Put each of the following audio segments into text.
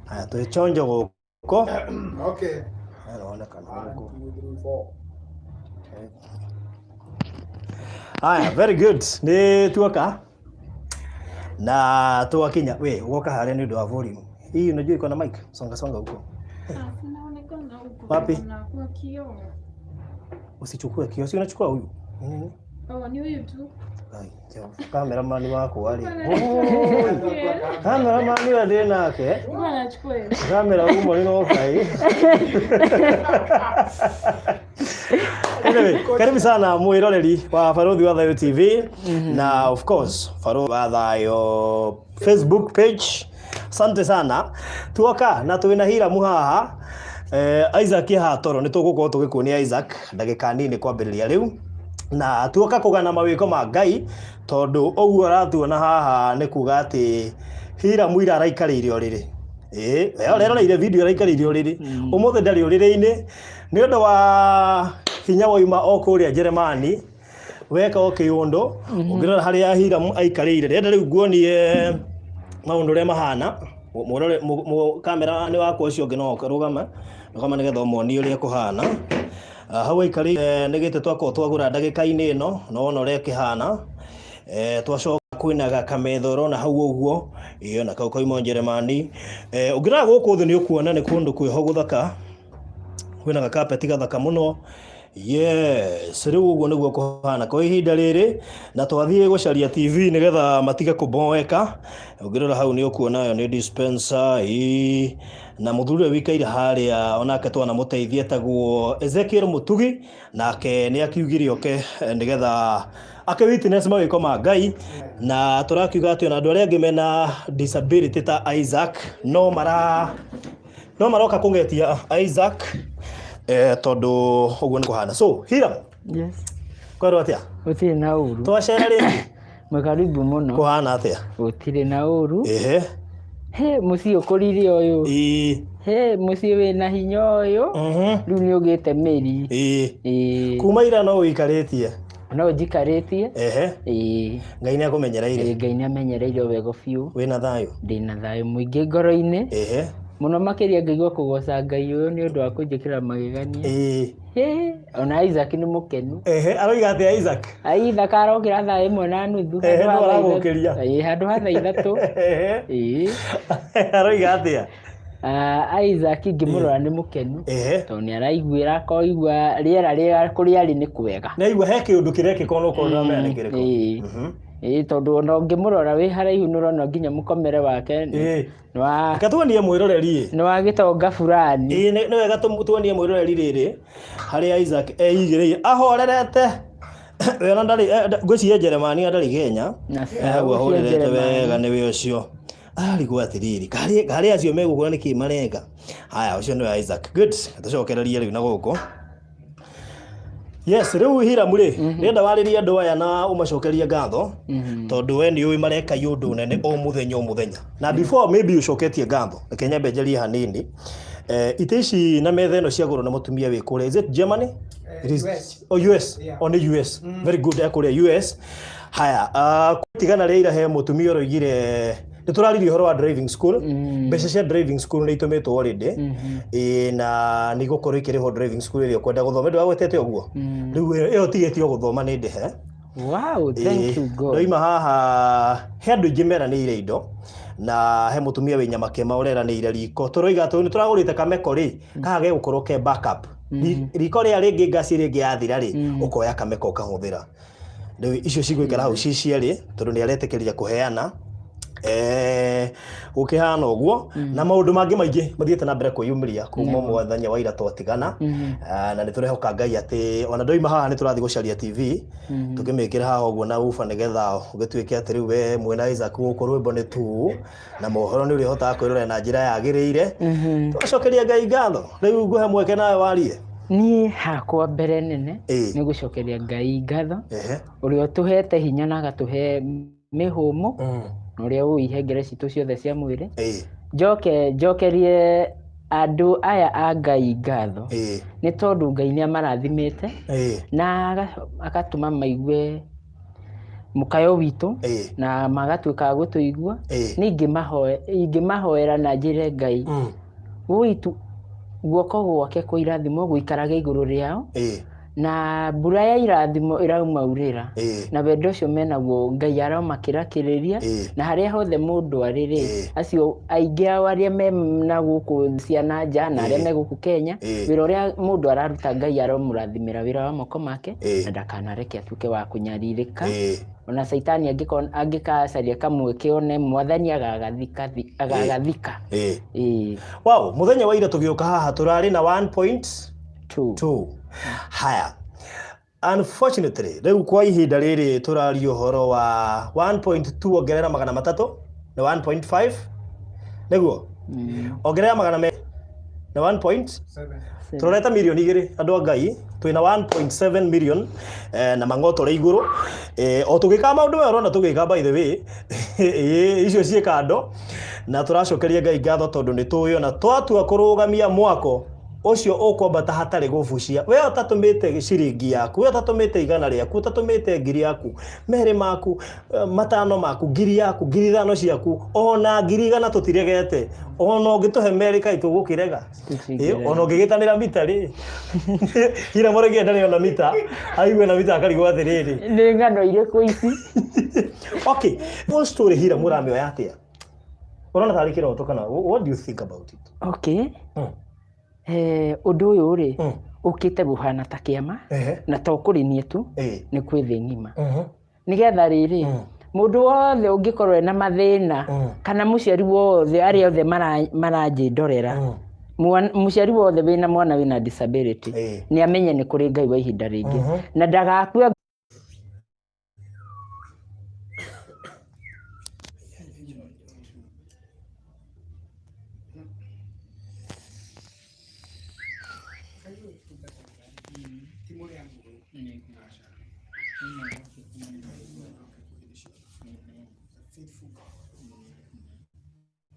Haya, twĩchonjo gũkũ. Okay. Aronekana One, gũkũ. two, three, four. Haya, very good. Nĩ tuoka na twakinya. We, woka harĩa nĩ ũndũ wa volume. Hii unajua iko na mic. Songa songa huko. Ah, sinaonekana huko. Wapi? Na kwa kioo. Usichukue kioo, si unachukua huyu. Nini? Oh, ni huyu tu. Ai, cameraman wakwa rĩ. Yeah. Cameraman ũrĩa ndĩ nake. Huyu anachukua hiyo. Kamera umo nĩ nokai. Anyway, karibu sana mwiroreri wa Baruthi wa Thayo TV na of course Baruthi wa Thayo Facebook page. Asante sana. Tuoka na twina Hiramu haha. Isaac haha toro nĩ tũgũkorwo tũgĩkuonia Isaac ndagĩka nini kwambĩrĩria rĩu na tuoka kũgana mawĩko ma Ngai tondũ ũguo aratuona haha nĩ kuga atĩ Hiramu ira araikarĩire ũrĩrĩ. Ĩĩ, we ũreroreire video araikarĩire ũrĩrĩ. Ũmũthĩ ndarĩ ũrĩrĩ-inĩ nĩ ũndũ wa hinya wauma o kũrĩa Jeremani weka o kĩũndũ. Ũngĩrora harĩa Hiramu aikarĩire, ndĩrenda rĩu nguonie maũndũ ũrĩa mahana. Mũrore kamera nĩ wakwa ũcio ũngĩ no rũgama rũgama nĩgetha ũmonie ũrĩa kũhana. Hau aikarĩire nĩ gĩtĩ twakorwo twagũra ndagĩka-inĩ ĩno na wona ũrĩa kĩhana. Twacoka kwĩna gakametha ũrona hau ũguo, ĩĩ ona kau kauma Njeremani. Ũngĩrora gũkũ thĩ nĩ ũkuona nĩ kũndũ kwĩho gũthaka, kwĩna gakapeti gathaka mũno. Yes, rĩu ũguo nĩguo kũhana kwa ihinda rĩrĩ, na twathiĩ gũcaria TV nĩgetha matige kũboeka. Ũngĩrora hau nĩ ũkuona ĩyo nĩ dispenser, ĩĩ, na mũthuri ũrĩa ũikaire harĩa onake twanamũteithia etagwo Ezekiel Mũtugi, nake nĩ akiugire oke nĩgetha akĩ witness mawĩko ma Ngai, na tũrakiuga atĩ ona andũ arĩa angĩ mena disability ta Isaac no mara no maroka kũgetia Isaac, tondũ ũguo nĩ kũhana. So Hiram, Yes. kwerwo atĩa? Gũtirĩ na ũru. Twacera rĩngĩ. Mwĩkaribu mũno. Kũhana atĩa? Gũtirĩ na ũru. Ehe. He mũciĩ ũkũrire ũyũ. Ĩĩ. He mũciĩ wĩna hinya ũyũ. Rĩu nĩ ũgĩte mĩri. Ĩĩ. Ĩĩ. Kuma ira no ũikarĩtie? No njikarĩtie. Ehe. Ĩĩ. Ngai nĩ akũmenyereire? Ĩĩ, Ngai nĩ amenyereire wega biũ. Wĩna thayũ? Ndĩna thayũ mũingĩ ngoro-inĩ. Ehe. Mũno makĩria ngaigua kũgoca Ngai ũyũ nĩ ũndũ wa kũnjĩkĩra magegania. Ĩĩ. Hĩ, ona Isaac nĩ mũkenu. Ehe, aroiga atĩa Isaac? Isaac arokĩra thaa 1:30. Ehe, Handũ ha no thaa aragũkĩria. Ĩĩ, handũ ha thaa 3. Ehe. Ĩĩ. Aroiga atĩa? Isaac ngĩmũrora nĩ mũkenu. Ehe. Tondũ nĩ araiguĩra akoigua rĩera rĩega kũrĩa arĩ nĩ kwega. Nĩ aigua he kĩũndũ kĩrekĩka ona okorwo ndũramenya nĩ kĩrĩkũ. Ĩĩ. Ĩĩ, tondũ ona ũngĩmũrora wĩ haraihu nĩ ũrona nginya mũkomere wake Ĩĩ. nĩ wa Reke tuonie mwĩroreri ĩ. nĩ wa gĩtonga fulani. Ĩĩ, nĩ wega tuonie mwĩroreri rĩrĩ harĩa Isaac eigĩrĩire ahorerete. We ona ndarĩ, ngwĩciria Jeremani ndarĩ Kenya. Na Hau ũcio ahorerete Jeremani. wega nĩwe ũcio. Ararigwo atĩrĩrĩ, karĩ acio megũkũra nĩkĩ mareka. Haya, ũcio nĩwe Isaac. Good. Tũcokererie rĩu na gũkũ. Yes, rĩu Hiram rĩ, ndĩrenda warĩrie andũ aya na ũmacokerie ngatho, tondũ we nĩ ũĩ mareka iũndũ nene o mũthenya o mũthenya. Na before maybe ũcoketie ngatho, reke nyambe njarie hanini. Itĩ ici na metha ĩno ciagũrwo nĩ mũtumia wĩ kũrĩa, is it Germany? It is US. Oh, US. Yeah. Oh, nĩ US. Very good, e kũrĩa US. Haya, tigana rĩa ira he mũtumia ũroigire nĩ tũraririe ũhoro wa driving school. Mbeca cia driving school nĩ itũmĩtwo already. Ĩĩ, na nĩ igũkorwo ikĩrĩhwo driving school ĩrĩa ũkwenda gũthoma. Ndwagwetete ũguo? Rĩu ĩyo tigĩtio gũthoma nĩ ndĩhe. Wow, thank you God. Ndoima haha he andũ aingĩ meranĩire indo na he mũtumia wĩ Nyamakema ũreranĩire riko. Tũroiga atĩ nĩ tũragũrĩte kameko rĩ, kaha gegũkorwo ke backup. Riko rĩrĩa rĩngĩ ngasi ĩrĩa ĩngĩ yathira rĩ, ũkoya kameko ũkahũthĩra. Rĩu icio cigũikara hau ci cierĩ tondũ nĩ aretĩkĩria kũheana. Gũkĩhana ũguo na maũndũ mangĩ maingĩ mathiĩte na mbere kwĩyumĩria kuma mũthenya wa ira twatigana. Na nĩ tũrehoka Ngai atĩ ona ndoima haha nĩ tũrathiĩ gũcaria TV tũkĩmĩkĩra haha ũguo na uba nĩgetha ũgĩtuĩke atĩ rĩu we mwĩna Isaac gũkũ rwĩmbo nĩ tu na mohoro nĩ ũrĩhotaga kwĩrorera na njĩra yagĩrĩire. Tũgacokeria Ngai ngatho. Rĩu ngũhe mweke nawe warie. Niĩ hakwa mbere nene Ĩĩ. nĩ gũcokeria Ngai ngatho Ehe. ũrĩa ũtũhete hinya na agatũhe mĩhũmũ na ũrĩa ũĩ ihengere citũ ciothe cia mwĩrĩ. Ĩĩ. Njoke njokerie andũ aya a Ngai ngatho Ĩĩ. nĩ tondũ Ngai nĩ amarathimĩte Ĩĩ. na agatũma maigue Mũkayo witũ na magatuĩka a gũtũigua. Nĩ ingĩmahoera na njĩre Ngai wũitu guoko gwake kwa irathimo gũikarage igũrũ rĩao, na mbura ya irathimo ĩraumaurĩra, na wendo ũcio menaguo Ngai aromakĩrakĩrĩria, na harĩa hothe mũndũ arĩ rĩ, acio aingĩ ao arĩa me na gũkũ ciana nja na arĩa me gũkũ Kenya, wĩra ũrĩa mũndũ araruta Ngai aromũrathimĩra wĩra wa moko make, na ndakanareke atuĩke wa kũnyarirĩka. Ona caitani angĩkacaria kamweke one mwathani agagathika agagathika. Wow, muthenya wa ira tũgĩũka haha tũrarĩ na 1.2. Two. Haya, unfortunately rĩu kwa ihinda rĩrĩ tũraria ũhoro wa 1.2 ongerera 300 nĩ 1.5, nĩguo? Ongerera magana me nĩ 1 point tũrorete mirioni 2. Andũ a Ngai, twĩna 1.7 million na mang'otore igũrũ o tũgĩkaga maũndũ maya ũrona tũgĩka. By the way, icio ciĩ kando na tũracokeria Ngai ngatho tondũ nĩ tũĩ ona twatua kũrũgamia mwako ũcio ũkwambata hatarĩ gũbucia. We ũtatũmĩte ciringi yaku, we ũtatũmĩte 100 rĩaku, ũtatũmĩte 1,000 yaku, 2 maku, 5 maku, 1,000 yaku, 5,000 ciaku, ona 100,000 tũtiregete. Ona ũngĩtũhe 2 kaĩ tũgũkĩrega? Ona ũngĩgĩtanĩra mita rĩ, hira mũrĩgie ndarĩ ona mita, aigue na mita akarigwo atĩrĩrĩ, Nĩ ng'ano irĩkũ ici? Okay, full story, hira mũramĩoya atĩa? Ũrona tarĩ kĩroto kana what do you think about it? Okay. Ũndũ ũyũ rĩ, ũkĩte gũhana ta kĩama, na to kũrĩ niĩ tu, nĩ kwĩ thĩ ng'ima, nĩgetha rĩrĩ, mũndũ wothe ũngĩkorwo ena mathĩna, kana mũciari wothe, arĩa othe maranjĩndorera, mũciari wothe wĩna mwana wĩna disability, nĩ amenye nĩ kũrĩ Ngai wa ihinda rĩngĩ, na ndagakue.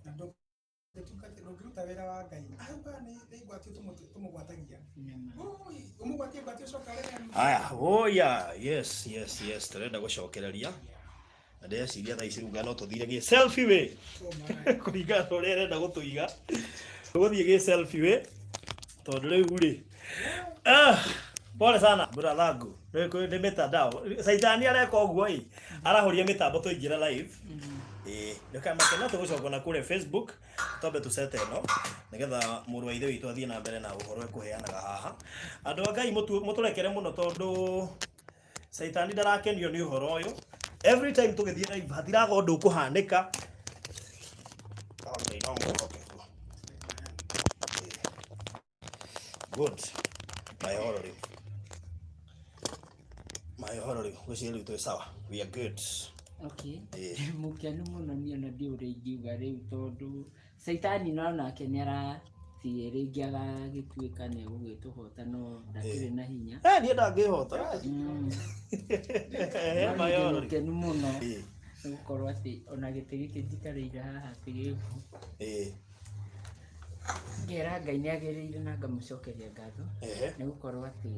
Na ndũngĩruta wĩra wa Ngai auga nĩ ngwatio tũmũgwatagia. Ũi, ũmũgwatie ngwatio ũcoke ũrege. Haya, oh yeah, yes, tũrenda gũcokereria na ndĩreciria thaa ici rĩu no tũthire gĩ selfie we kũringana na ũrĩa ĩrenda gũtũiga, tũgũthiĩ gĩ selfie we tondũ rĩu rĩ, ah, pole sana brathangu, nĩ mitandao caitani areka ũguo ĩ, arahoria mĩtambo tũingĩra live. Ĩĩ, ndũkamake, no tũgũcoka na kũrĩa Facebook. Twambe tũcete ĩno nĩgetha mũrũ wa ithe witũ athiĩ na mbere na ũhoro ekũheanaga haha. Andũ a Ngai, mũtũrekere mũno tondũ caitani ndarakenio nĩ ũhoro ũyũ. Every time tũgĩthiĩ live hatiraga ũndũ ũkũhanĩka. Okay, no mwĩhokeku. Good, maĩhoro rĩu, maĩhoro rĩu, ngwĩciria rĩu twĩ sawa, we are good. Okay. Mũkenu mũno niĩ, ona ndiũ ũrĩa ingiuga rĩu tondũ caitani no nake nĩ arathiĩ rĩngĩ agagĩtuĩka nĩ egũgĩtũhota, no ndakĩrĩ na hinya. Eh, niĩ ndangĩhota. No niĩ ndĩ Maĩhoro rĩu. Mũkenu mũno nĩ gũkorwo atĩ ona gĩtĩ gĩkĩ njikarĩire haha ti gĩku. Ngera Ngai nĩ agĩrĩire na ngamũcokeria ngatho nĩ gũkorwo atĩ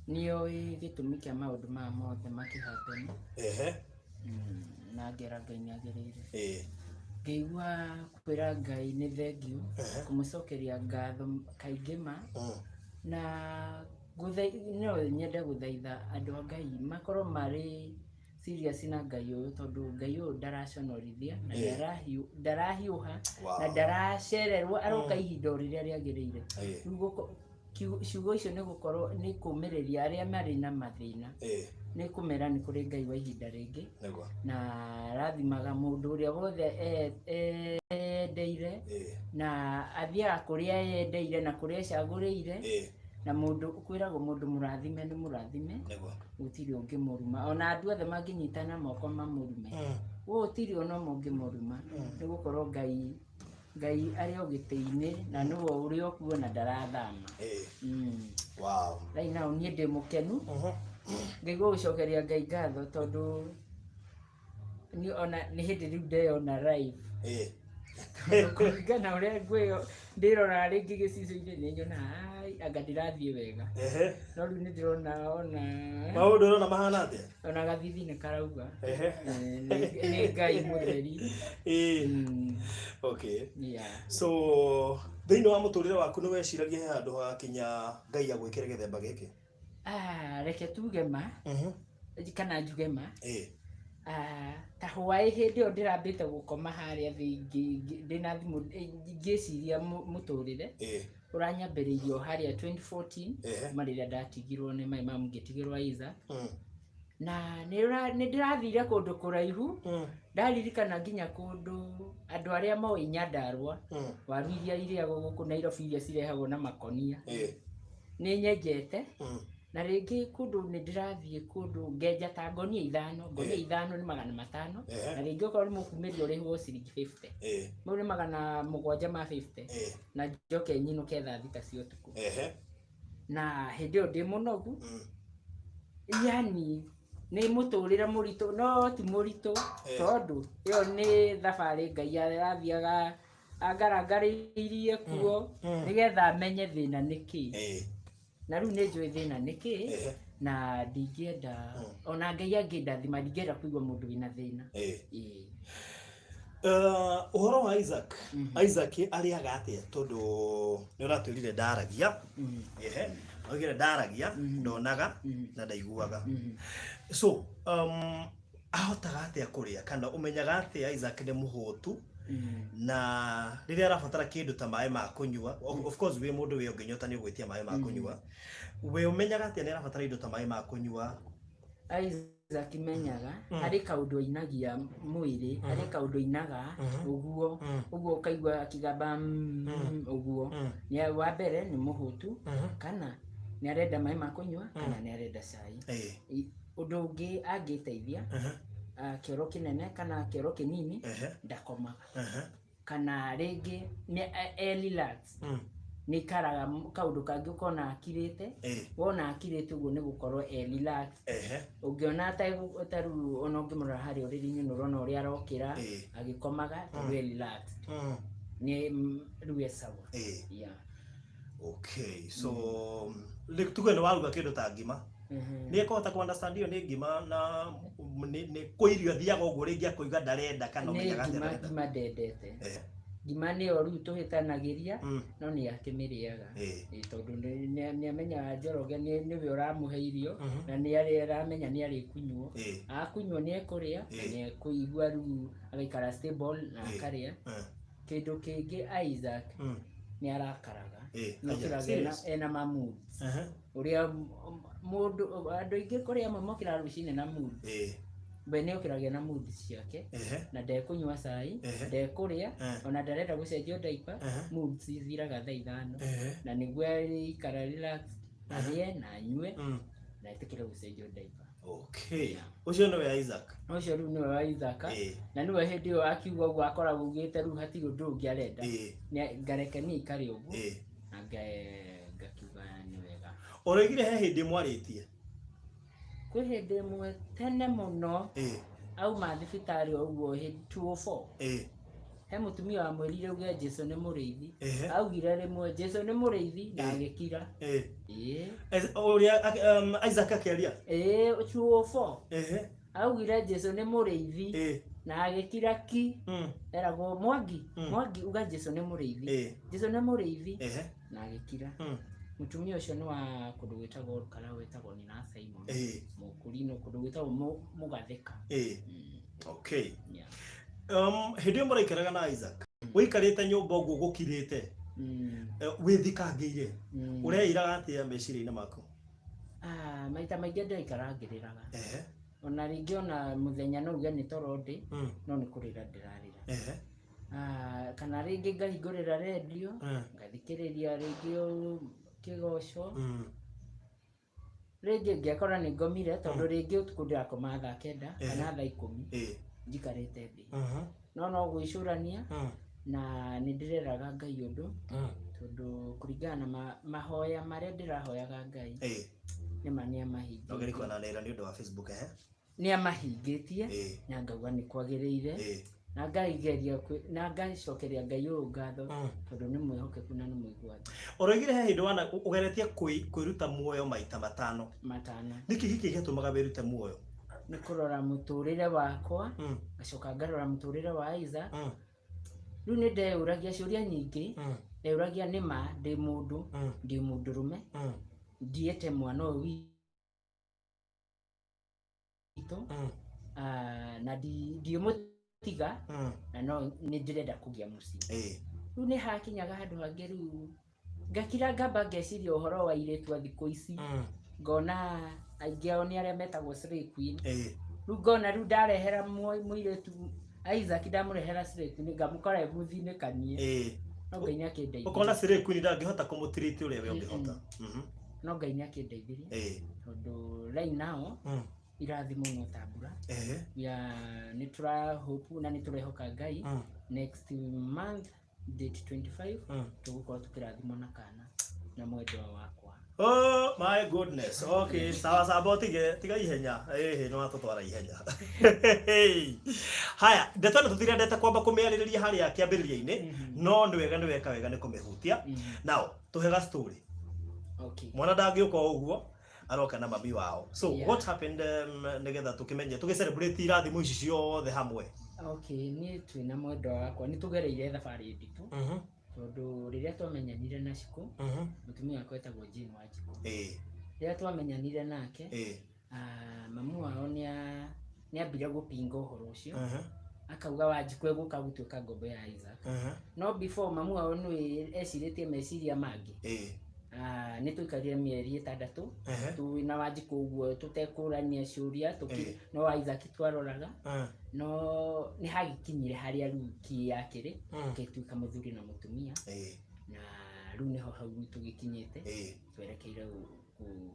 nĩoĩ gĩtũmi kĩa maũndũ maya mothe makĩhappen. Na ngera Ngai nĩ agĩrĩire. Ngĩigua kwĩra Ngai nĩ thengiũ, kũmũcokeria ngatho kaingĩ ma, na no nyende gũthaitha andũ a Ngai makorwo marĩ serious na Ngai ũyũ, tondũ Ngai ũyũ ndaraconorithia na ndarahiũha na ndaracererwo, aroka ihinda o rĩrĩa rĩagĩrĩire. Rĩu ciugo icio nĩ gũkorwo nĩ kũmĩrĩria arĩa marĩ na mathĩna, nĩ kũmera nĩ kũrĩ Ngai wa ihinda rĩngĩ, na arathimaga mũndũ ũrĩa wothe endeire, na athiaga kũrĩa eyendeire na kũrĩa ecagũrĩire, na mũndũ kwĩragwo mũndũ mũrathime nĩ mũrathime. Gũtirĩ ũngĩmũruma, ona andũ othe mangĩnyitana moko mamũrume, gũtirĩ ona ũmwe ũngĩmũruma, nĩ gũkorwo Ngai arĩ o gĩtĩ-inĩ na nĩwe ũrĩ o kuo na ndarathama. Right now niĩ ndĩ mũkenu, ngaigua gũcokeria Ngai ngatho tondũ niĩ ona nĩ hĩndĩ rĩu ndeyona live. Tondũ kũringana ũrĩa ngwĩyo ndĩrora rĩngĩ gĩcicio-inĩ nĩ nyonaga ai anga ndirathiĩ wega. No rĩu nĩ ndĩrona ona Maũndũ ũrona mahana atĩa? Ona gathithi nĩ karauga. Nĩ Ngai mũtheri. Okay. So thĩinĩ wa mũtũrĩre waku nĩ weciragia he handũ hakinya Ngai agwĩkĩre gĩthemba gĩkĩ? Ah, reke tuge ma kana njuge ma. Ta hwaĩ hĩndĩ ĩyo ndĩrambĩte gũkoma harĩa thĩ ndĩna thimũ ngĩciria mũtũrĩre ũranyambĩrĩirie o harĩa 2014 kuma rĩrĩa ndatigirwo nĩ my mom ngĩtigĩrwo Isaac. Na nĩ ndĩrathire kũndũ kũraihu, ndaririkana nginya kũndũ andũ arĩa moĩ Nyandarua, waru iria irĩagwo gũkũ Nairobi iria cirehagwo na makonia, nĩ nyenjete. Na rĩngĩ kũndũ nĩ ndĩrathiĩ kũndũ ngenja ta ngonia ithano, ngonia ithano nĩ 500, na rĩngĩ okorwo nĩ mũkumĩria ũrĩhwo ciringi 50, mau nĩ 700 ma 50, na njoke nyinũke thaa 6 cia ũtukũ. Na hĩndĩ ĩyo ndĩ mũnogu, yani nĩ mũtũrĩre mũritũ, no ti mũritũ tondũ ĩyo nĩ thabarĩ Ngai arathiaga angarangarĩirie kuo nĩgetha amenye thĩna nĩ kĩ. Na rĩu nĩ njũĩ thĩna nĩ kĩ, na ndingĩenda ona Ngai angĩndathima ndingĩenda kũigua mũndũ wĩna thĩna. Ũhoro wa Isaac, Isaac arĩaga atĩa tondũ nĩ ũratwĩrire ndaragia, oigire ndaragia, ndonaga na ndaiguaga. So ahotaga atĩa kũrĩa kana ũmenyaga atĩa Isaac nĩ mũhũtu na rĩrĩa arabatara kĩndũ ta maĩ ma kũnyua, of course wĩ mũndũ wĩ ũngĩnyota nĩ ũgwĩtia maĩ ma kũnyua, we ũmenyaga atĩa nĩ arabatara indo ta maĩ ma kũnyua? Isaac menyaga harĩ kaũndũ ainagia mwĩrĩ, harĩ kaũndũ ainaga ũguo ũguo ũkaigua akĩgamba ũguo. Wa mbere nĩ mũhũtu, kana nĩ arenda maĩ ma kũnyua, kana nĩ arenda cai. Ũndũ ũngĩ angĩteithia, kĩoro kĩnene kana kĩoro kĩnini, ndakomaga. Kana rĩngĩ nĩ relax, nĩ ikaraga kaũndũ kangĩ ũkona akirĩte, wona akirĩte ũguo nĩ gũkorwo e relax. Ũngĩona ta rĩu ona ũngĩmũrora harĩa ũrĩrĩ-inĩ nĩ ũrona ũrĩa arokĩra agĩkomaga tondũ e relax. Nĩ rĩu e sawa. Okay, so tuge nĩ waruga kĩndũ ta ngima, nĩ ekũhota kũ understand ĩyo nĩ ngima na nĩ kwĩ irio athiaga ũguo rĩngĩ akauga ndarenda kana ũmenyaga atĩa ndarenda? Ngima ndendete. Ngima nĩyo rĩu tũhĩtanagĩria, no nĩ akĩmĩrĩaga. Tondũ nĩ amenyaga Njoroge nĩwe ũramũhe irio, na nĩ aramenya nĩ arĩkunywo. Akunywo nĩ ekũrĩa, na nĩ ekũigua rĩu agaikara stable na akarĩa. Kĩndũ kĩngĩ Isaac nĩ arakaraga. Nĩ okĩraga ena ma moods. Ũrĩa mũndũ andũ aingĩ kũrĩ amwe mokĩraga rũcinĩ na mood. We nĩ okĩraga na mood ciake, na ndekũnyua cai, ndekũrĩa, ona ndarenda gũcenjio diaper, moods ithiraga thaa 5. Na nĩguo arĩikara relax, arĩe na anyue, na etĩkĩre gũcenjio diaper. Okay. Ũcio nĩwe Isaac. Ũcio rĩu nĩwe wa Isaac. Na nĩwe hĩndĩ ĩyo akiuga ũguo akoragwo augĩte rĩu hatirĩ ũndũ ũngĩ arenda. Ngareke niĩ ikare ũguo. Na ngakiuga nĩ wega. Ũroigire he hĩndĩ mwarĩtie? Kwĩ hĩndĩ ĩmwe tene mũno, auma thibitarĩ o ũguo 204. He mũtumia wamwĩrire auge Jesu nĩ mũrĩithi. Augire rĩmwe Jesu nĩ mũrĩithi na agĩkira. Ũrĩa Isaac akĩaria? 204. Augire Jesu nĩ mũrĩithi na agĩkira ki. Eragwo Mwangi, Mwangi uga Jesu nĩ mũrĩithi. Jesu nĩ mũrĩithi na agĩkira. Mũtumia ũcio nĩ wa kũndũ gwĩtagwo Rukara gwĩtagwo Nina Simon. Mũkũrinũ kũndũ gwĩtagwo Mũgathĩka. Okay. Hĩndĩ ĩyo mũraikaraga na Isaac, ũikarĩte nyũmba ũguo gũkirĩte, wĩthikangĩire, ũreĩraga atĩa meciria-inĩ maku? Maita maingĩ ndĩraikara ngĩrĩraga. Ona rĩngĩ ona mũthenya no uge nĩ toro ndĩ, no nĩ kũrĩra ndĩrarĩra. Kana rĩngĩ ngahingũrĩra redio, ngathikĩrĩria rĩngĩ kĩgoco. Rĩngĩ ngekora nĩ ngomire tondũ rĩngĩ ũtukũ ndĩrakoma thaa 9 kana thaa 10 njikarĩte thĩ. No no gwĩcũrania na nĩ ndĩreraga Ngai ũndũ tondũ kũringana na mahoya marĩa ndĩrahoyaga Ngai nĩ ma nĩ amahingĩtie. Ndũgerie kuonanĩra nĩ ũndũ wa Facebook, Nĩ amahingĩtie na ngauga nĩ kwagĩrĩire. Na ngaigeria na ngacokeria Ngai ũyũ ngatho tondũ nĩ mwĩhokeku na nĩ mũigua tha. Ũroigire he hĩndĩ wana ũgeretie kwĩruta muoyo maita matano. Matano. Nĩkĩ gĩkĩ gĩatũmaga wĩrute muoyo? Nĩ kũrora mũtũrĩre wakwa, ngacoka ngarora mũtũrĩre wa Isaac. Rĩu nĩ ndeyũragia ciũria nyingĩ, ndeyũragia nĩ ma ndĩ mũndũ, ndĩ mũndũrũme, ndiĩte mwana ũyũ witũ, na ndiũmũtiga, na no nĩ ndĩrenda kũgĩa mũciĩ. Rĩu nĩ hakinyaga handũ hangĩ rĩu ngakira ngamba ngeciria ũhoro wa airĩtu a thikũ ici, ngona aingĩ ao nĩ arĩa metagwo slay queen. Rĩu ngona rĩu ndarehera mũirĩtu Isaac, ndamũrehera slay queen ngamũkora e mũthinĩkanie. No Ngai nĩ akĩndeithirie. Ũkona slay queen ndangĩhota kũmũtiriti ũrĩa we ũngĩhota. No Ngai nĩ akĩndeithirie tondũ right now irathimo no ta mbura. Ya nĩ tũra hope na nĩ tũrehoka Ngai next month date 25 tũgũkorwo tũkĩrathimwo na kana na mwendwa wakwa. Oh my goodness. Okay, sawa sawa, botige tiga ihenya. Eh, no atutwara ihenya. Haya, ndeto ĩno tũtirendete kwamba kũmĩarĩrĩria harĩa kĩambĩrĩria-inĩ, no nĩ wega nĩ weka wega nĩ kũmĩhutia. Now, tũhe ga story. Okay. Mwana ndangĩũka o ũguo, aroka na mami wao. So, what happened nĩgetha tũkĩmenye, tũgĩ celebrate irathimo ici ciothe hamwe? Okay, niĩ twĩna mwendwa wakwa nĩ tũgereire thabarĩ nditũ tondũ rĩrĩa twamenyanire na Shiko, mũtumia wakwa etagwo Jane Wanjikũ. Rĩrĩa twamenyanire nake, mamu wao nĩ ambire gũpinga ũhoro ũcio, akauga Wanjikũ egũka gũtuĩka ngombo ya Isaac. No before mamu wao nĩ ecirĩtie meciria mangĩ. Nĩ twaikarire mĩeri 6 twĩna Wanjikũ ũguo tũtekũrania ciũria, no Isaac twaroraga, no nĩ hagĩkinyire harĩa rĩu kĩ yakĩrĩ tũgĩtuĩka mũthuri na mũtumia, na rĩu nĩho hau tũgĩkinyĩte, twerekeire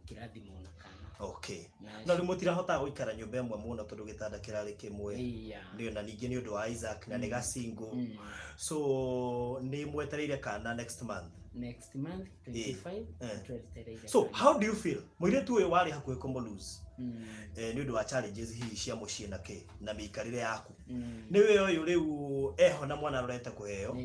kũrathimwo na kana. Okay. No rĩu mũtirahota gũikara nyũmba ĩmwe mũno tondũ gĩtanda kĩrarĩ kĩmwe. Ndio, na ningĩ nĩ ũndũ wa Isaac na nĩ gacingo. So nĩ mwetereire kana next month. Next month 25 twetereire. So how do you feel? Mũirĩtu ũyũ warĩ hakuhĩ kũmũ lose. Nĩ ũndũ wa challenges hihi cia mũciĩ na kĩ na mĩikarĩre yaku. Nĩwe ũyũ rĩu eho na mwana arorete kũheo.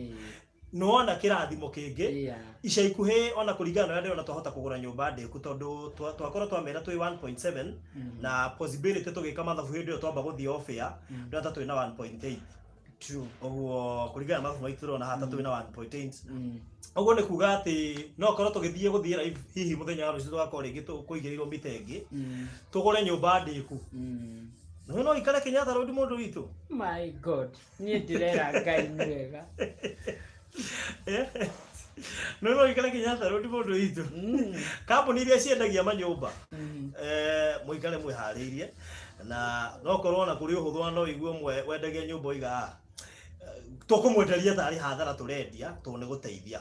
Nĩwona kĩrathimo kĩngĩ ica ikuhĩ, ona kũringana na ũrĩa ndĩrona twahota kũgũra nyũmba ndĩku tondũ twakorwo twamera twĩ 1.7 na possibility tũgĩka mathabu hĩndĩ ĩyo twamba gũthiĩ off air ndĩrona ta twĩ na 1.8. True. Ũguo kũringana na mathabu maitũ tũrona haha ta twĩ na 1.8. Ũguo nĩ kuga atĩ no korwo tũgĩthiĩ gũthiĩ live hihi mũthenya wa rũciũ tũgakorwo rĩngĩ kũigĩrĩirwo mita ĩngĩ tũgũre nyũmba ndĩku. No no ikare Kenyatta Road mũndũ witũ. My God, niĩ ndĩrera Ngai nĩ wega. No no ikare Kenyatta Road mũndũ witũ. Kambuni iria ciendagia manyũmba mũikare mwĩharĩirie, na no korwo na kũrĩ ũhũthũ no igue wendagia nyũmba oiga tũkũmwenderia tarĩ hathara tũrendia tondũ nĩ gũteithia.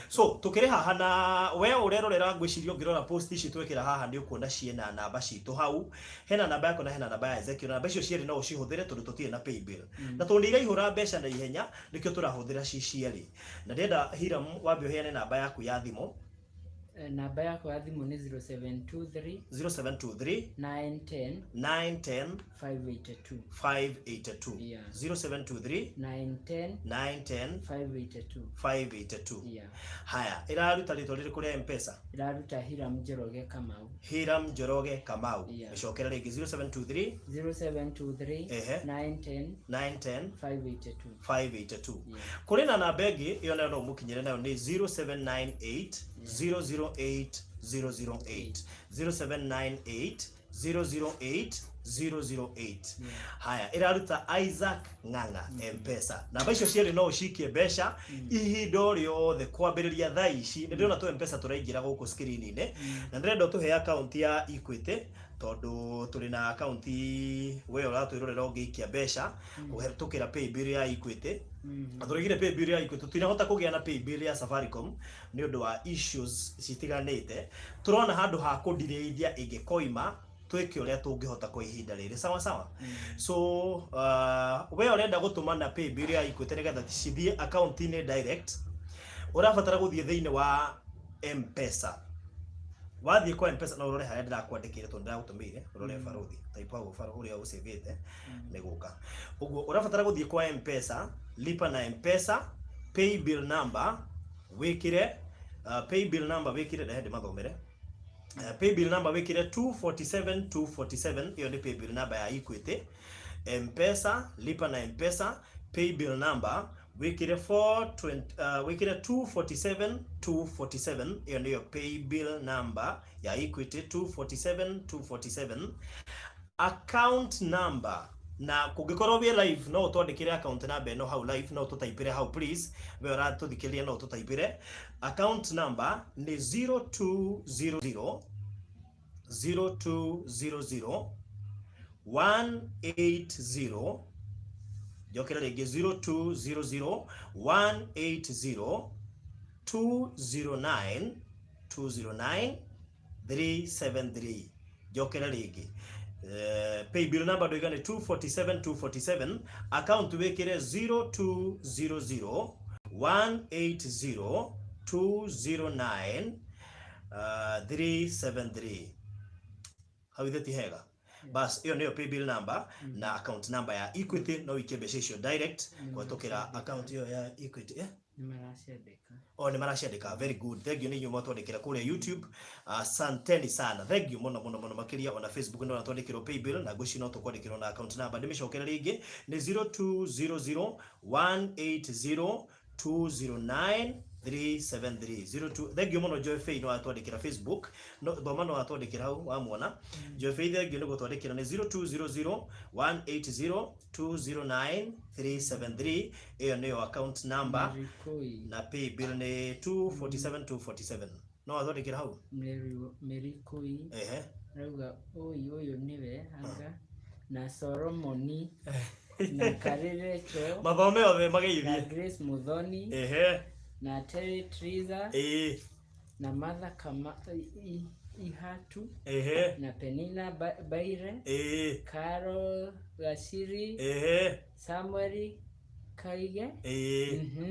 So tũkĩrĩ haha na we ũrerorera, ngwĩciria ũngĩrora post ici twekĩra haha nĩ ũkuona ciĩna namba citũ hau, hena namba yakwa na hena namba ya Ezekiel, na namba icio cierĩ no ũcihũthĩre tondũ tũtirĩ na paybill, na tondũ nĩ iraihũra mbeca na ihenya nĩkĩo tũrahũthĩra ci cierĩ. Na ndĩrenda Hiram wambe ũheane namba yaku ya thimũ. Namba yakwa ya thimũ nĩ 0723 0723 910 910 582. 582. Yeah. 0723 910 910 582. 582. Yeah. Haya, ĩraruta rĩtwa rĩrĩkũ rĩa M-Pesa? Ĩraruta Hiram Njoroge Kamau. Hiram Njoroge Kamau. Yeah. Ĩcokera rĩngĩ 0723 0723 910 910 582. 582. Yeah. Kũrĩ na namba ĩngĩ ĩyo nayo no ũmũkinyĩre nayo nĩ 0798 008 008, 0798 008 008. Haya, ĩraruta Isaac Ng'ang'a M-Pesa. Namba icio cierĩ no ũcikie mbeca ihinda o rĩothe kwambĩrĩria thaa ici. Nĩ ndĩrona tũ M-Pesa tũraingĩra gũkũ screen-inĩ, na ndĩrenda ũtũhe akaunti ya Equity tondũ tũrĩ na akaunti we ũratwĩrorera ũngĩikia mbeca kũhetũkĩra paybill ya Equity. Na tũrĩgire paybill ya Equity, tũtinahota kũgĩa na paybill ya Safaricom nĩ ũndũ wa issues citiganĩte. Tũrona handũ ha kũndirĩithia ĩngĩkoima twĩke ũrĩa tũngĩhota kwa ihinda rĩrĩ, sawa sawa. So we ũrenda gũtũma na paybill ya Equity nĩgetha cithiĩ akaunti-inĩ direct, ũrabatara gũthiĩ thĩinĩ wa M-Pesa. Wathiĩ kwa Mpesa no ũrore harĩa ndĩrakwandĩkĩire tondũ ndĩragũtũmĩire ũrore barothi type hau baro ũrĩa ũcĩvĩte nĩ gũka. Ũguo ũrabatara gũthiĩ kwa Mpesa, lipa na Mpesa, pay bill number wĩkĩre pay bill number wĩkĩre, rehe ndĩmathomere. Pay bill number wĩkĩre 247 247, ĩyo nĩ pay bill number ya Equity. Mpesa, lipa na Mpesa, pay bill number wĩkĩre 420, wĩkĩre 247 247, ĩyo nĩyo pay bill number ya Equity, 247 247. Account number, na kũngĩkorwo wĩ live no ũtwandĩkĩre account number ĩno hau live, no ũtũtaipĩre hau please, we ũratũthikĩrĩria no ũtũtaipĩre. Account number nĩ 0200 0200 180, njokere rĩngĩ, 0200 180 209 209 373. Njokere rĩngĩ, pay bill number ndoiga nĩ 247 247, account wĩkĩre 0200 180 209 373. Hau ithe ti hega? Bas, ĩyo nĩyo pay bill number na account number ya Equity. No wikie mbeca icio direct kũhetũkĩra account ĩyo ya Equity, eh? Nĩ maraciandĩka. Oh, nĩ maraciandĩka. Very good, thank you nĩ inyuĩ mwatwandĩkĩra kũrĩa YouTube, asanteni sana, thank you mũno mũno mũno makĩria. Ona Facebook nĩ watwandĩkĩrwo pay bill na ngwĩciria no tũkwandĩkĩrwo na account number. Ndĩmĩcokere rĩngĩ, nĩ 0200 180 209 373 02. Thank you mũno Joy Fay, no watwandĩkĩra Facebook, no thoma, no watwandĩkĩra hau wamuona Joy Fay, thank you nĩ gũtwandĩkĩra. Nĩ 0200 180 209 373, ĩyo nĩyo account number. Merikoi. Na pay bill nĩ 247 247, no wathondekera hau. Merikoi. Ehe. Rauga ũyũ ũyũ nĩwe anga na Solomoni na Karirecho mathome othe na mageithie. Grace Muthoni na Terry Triza na Martha Kama Ihatu na Penina Baire, Carol Gashiri, Samuel Kaige.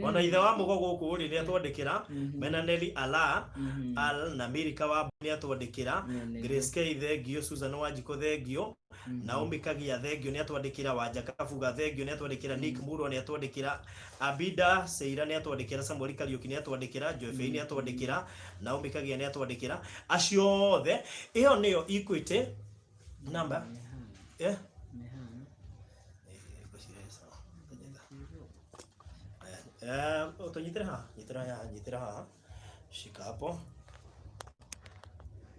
Ona ithe wa mũgo gũkũ rĩ, nĩ atwandĩkĩra Menaneli ala al na Mirika wa nĩ atwandĩkĩra. Grace K thengio, Susan Wanjikũ thengio, Naomi Kagia thengio nĩ atwandĩkĩra, Wanja Kabuga thengio nĩ atwandĩkĩra, Nick Murwa nĩ atwandĩkĩra, Abida Seira nĩ atwandĩkĩra, Samuel Kariuki nĩ atwandĩkĩra, Joy nĩ atwandĩkĩra, Naomi Kagia nĩ atwandĩkĩra, acio othe ĩyo nĩyo Equity number, eh. Ũtũnyitĩre haha, nyitĩra haha, nyitĩra haha, shika hapo.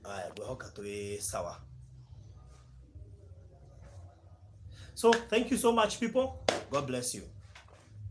Aya, ngwĩhoka twĩ sawa. So thank you so much, people. God bless you.